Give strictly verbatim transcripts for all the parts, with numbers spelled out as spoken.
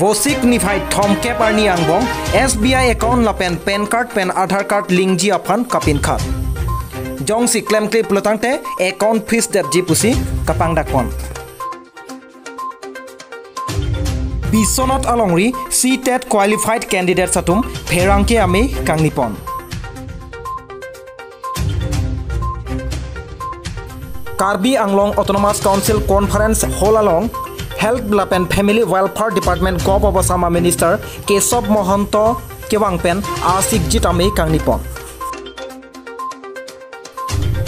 Vosik niphai thomkep arni angbong S B I account lapen PAN card pen Aadhaar card linkji aphan kapinkhat. Jongsi klemkle pulotangte account freezedetji pusi kapangdakpon. Biswanath alongri CTET qualified candidates atum pherangke amei kangnipon. Karbi Anglong Autonomous Council Conference Hall along Health lapen Family Welfare Department Govt of Assam a Minister Kesab Mahanta kevang pen arsikjit amei kangnipon.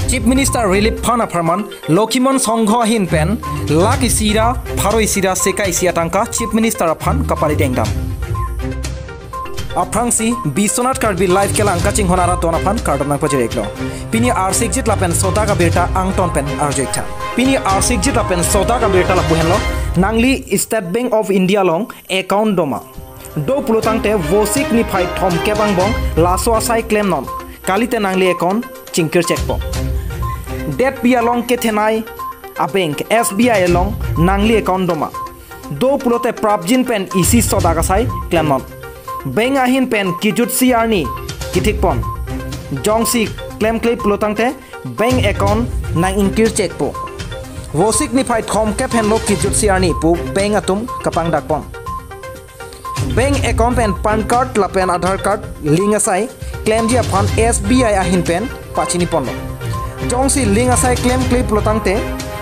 Chief Minister Relief Fund apharman Lokhimon Sangha ahin pen lakh isi ra pharo isi ra sika isi atangka Chief Minister aphan kaparidengdam. Aphrangsi Biswanath Karbi Live kelang kachinghon arat don aphan kardom nangpajir-iklo. Pini arsikjit lapen sodak abirta angton pen arju-iktha. Pini arsikjit lapen sodak abirta lapu henlo, nangli State Bank of India along account doma? Do pulotangte Vosik niphai thomkep angbong laso asai klemnon. Kalite nangli account chingkirchekpo. Detpi along kethenei a bank S B I along nangli account doma? Do pulote prapjin pen isi sodak asai klemnon. Bank ahin pen kijutsi arni kithikpon. Jongsi klemkle pulotangte bank account nang-ingkirchekpo. Vosik niphai thomkep henlo kijutsi arni pu bank atum kapangdakpon. Bank account pen PAN card lapen Aadhaar card link asai klemji aphan S B I ahin pen pachiniponlo. Jongsi link asai klemkle pulotangte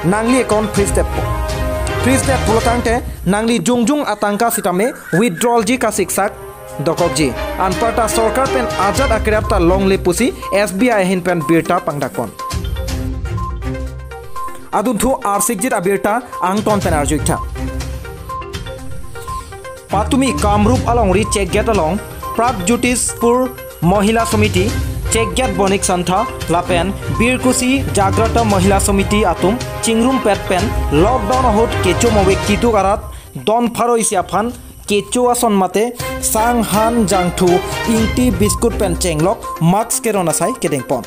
nangli account freezedetpo. Freezedet pulotangte nangli jongjong atangka sitame withdrawji kasiksak dokokji. Anparta sorkar pen ajat akerap ta longle pusi S B I ahin pen birta pangdakpon. Adunthu arsikjit abirta angton pen arju-iktha. Patumi Kamrup alongri Chekgate along Pragjyotishpur Mahila Samiti, Chekgate Bonik Santha lapen Birkusi Jagrata Mahila Samiti atum chingrumpet pen lockdown ahut kecho move keduk arat don pharo isi aphan kecho ason mate sang, han, jangthu, ingti, biscuit pen chenglok mask keron asai kedengpon.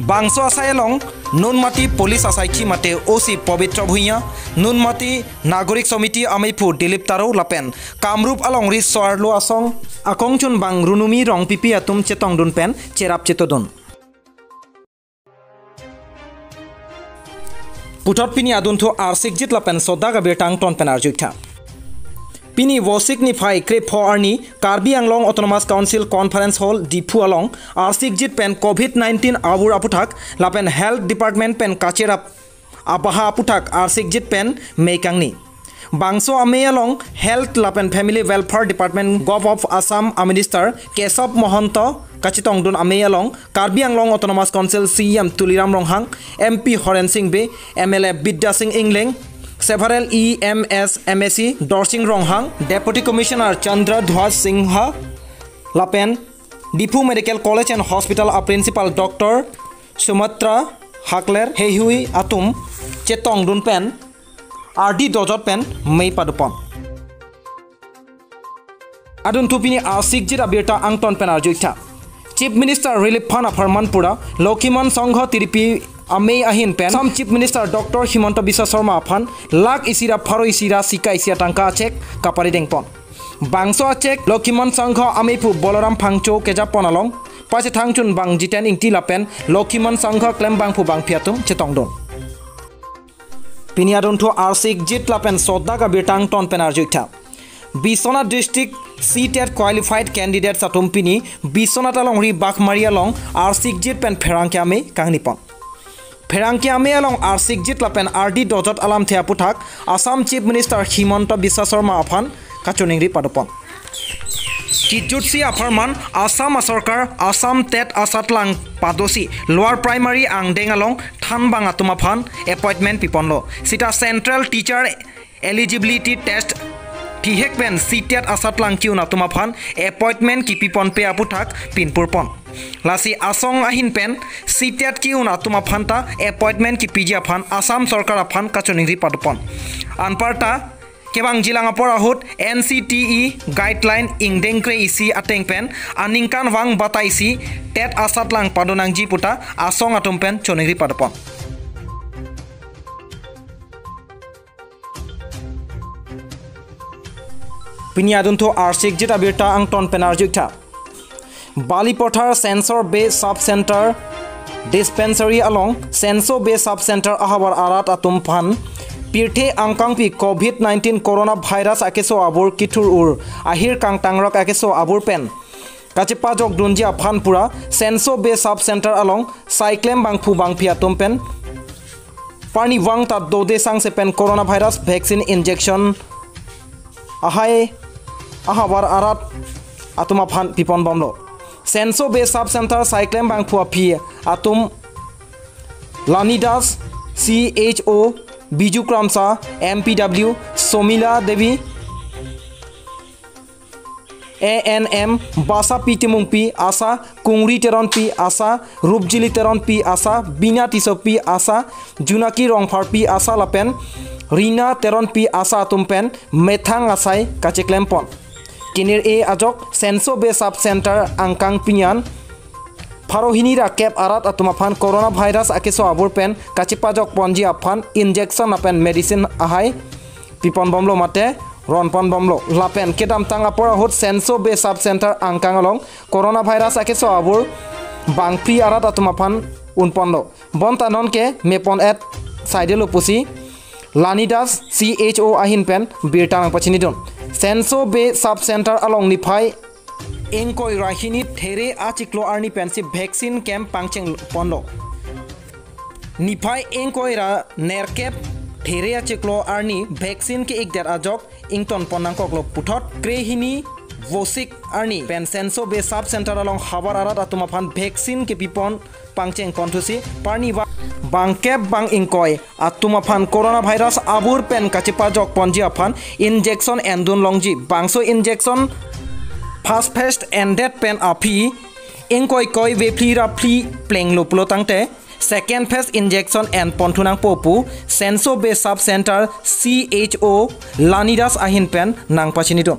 Bangso asai along Nunmati Police asaikhi mate O C Pabitra Bhuiya, Nunmati Nagorik Samiti ameiphu Dilip Taro lapen Kamrup alongri so-arlo asong akongchunbang Runumi Rongpipi atum chetongdun pen cherap chetodun. Puthot pini adunthu arsikjit lapen sodak abirta angton pen arju-iktha. Pini Vosik niphai krepho arni Karbi Anglong Autonomous Council Conference Hall Diphu along arsikjit pen covid nineteen avur aputhak lapen Health Department pen kacherap abaha aputhak arsikjit pen mei kangni. Bangso amei along Health lapen Family Welfare Department Govt of Assam a Minister Kesab Mahanta kachetongdun amei along Karbi Anglong Autonomous Council C E M Tuliram Ronghang, M P Horen Sing Bey, M L A Bidya Sing Engleng, several E M S, M A C Dorsing Ronghang, Deputy Commissioner Chandra Dhwaj Singha lapen Diphu Medical College and Hospital a Principal Doctor Sumatra Hakler heihui atum chetongdun pen ardi dojot pen mei padopon. Adunthu pini arsikjit abirta angton pen arju-iktha. Chief Minister Relief Fund apharman pura Lokhimon Sangha tiripi amei ahin pen Assam Chief Minister Doctor Himanta Biswa Sarma aphan lakh isi ra pharo isi ra sika isi atangka cheque kaparidengpon. Bangso a cheque Lokhimon Sangha ameiphu Balaram Phangcho kejapon along pachethangchunbang Jiten Ingti lapen Lokhimon Sangha klembangphu bangphi atum chetongdun. Pini adunthu arsikjit lapen sodak abirta angton pen arju-iktha. Biswanath District C TET qualified candidates atum pini Biswanath alongri Baghmari along arsikjit pen pherangke amei kangnipon. Pherangke amei along arsikjit lapen ardi dojot alamthe aputhak Assam Chief Minister Himanta Biswa Sarma aphan kachiningri padopon. Kijutsi apharman Assam asorkar Assam TET asatlang padosi lower primary angdeng along thanbang atum aphan appointment piponlo. Sita Central Teacher Eligibility Test thihek pen C TET asatlang ki-un atum aphan appointment kipiponpe aputhak pinpurpon. Lasi asong ahin pen C TET ki-un atum aphan ta appointment kipiji aphan Assam sorkar aphan kachiningri padopon. Anparta kevangjilang apor ahut N C T E guideline ingdeng kre-isi ateng pen aningkanvang batai isi TET asatlang padonangji puta asong atum pen chiningri padopon. Pini adunthu arsikjit abirta angton pen arjuktha. Balipathar Senso Bey Sub Center Dispensary along Senso Bey Sub Center ahavar arat atum aphan pirthe angkangpi Covid nineteen Corona Virus akeso abur kithur-ur ahir kangtangrok akeso abur pen kachepajokdunji aphan pura Senso Bey Sub Center along saiklem bangphu bangphi atum pen parnivang ta dode sangse pen Corona Virus Vaccine Injection ahai ahavar arat atum aphan piponbomlo. Senso Bey Sub Center saiklem bangphu aphi atum Lani Das, C H O, Biju Kramsa, M P W, Somila Devi, A N M, Basapi Timungpi, ASHA, Kungri Teronpi, ASHA, Rupjili Teronpi, ASHA, Bina Tissopi, ASHA, Junaki Rongpharpi, ASHA lapen Rina Teronpi, ASHA atum pen methang asai kacheklempon. Kenir-e ajok Senso Bey Sub Center angkang pini an pharo hini ra kep arat atum aphan Corona Virus akeso abur pen kachepajokponji aphan injection lapen medicine ahai piponbomlo mate ronponbomlo. Lapen kedamtang apor ahut Senso Bey Sub Center angkang along Corona Virus akeso abur bangphli arat atum aphan unponlo. Bonta nonke mepon-et saidelo pusi Lani Das, C H O ahin pen birta nangpachinidun. Senso Bey Sub Center along niphai ingkoi ra hini there achiklo arni pensi vaccine camp pangchengponlo. Niphai ingkoi ra nerkep there achiklo arni vaccine ke-ikdet ajok ingtonpon nangkoklo puthot krehini vosik arni pen Senso Bey Sub Center along havar arat atum aphan vaccine kepipon pangchengponthusi parnivang bangkep bang ingkoi atum aphan Corona Virus abur pen kachepajokponji aphan injection endun longji. Bangso injection first phase endet pen aphi ingkoi koi vephli ra phli plenglo pulo tangte second phase injection enponthu nangpo pu Senso Bey Sub Center C H O Lani Das ahin pen nangpachinidun.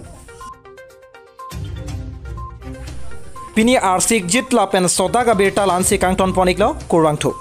Pini arsikjit lapen sodak abirta la-ansi kangtonpon-iklo, kurvangthu.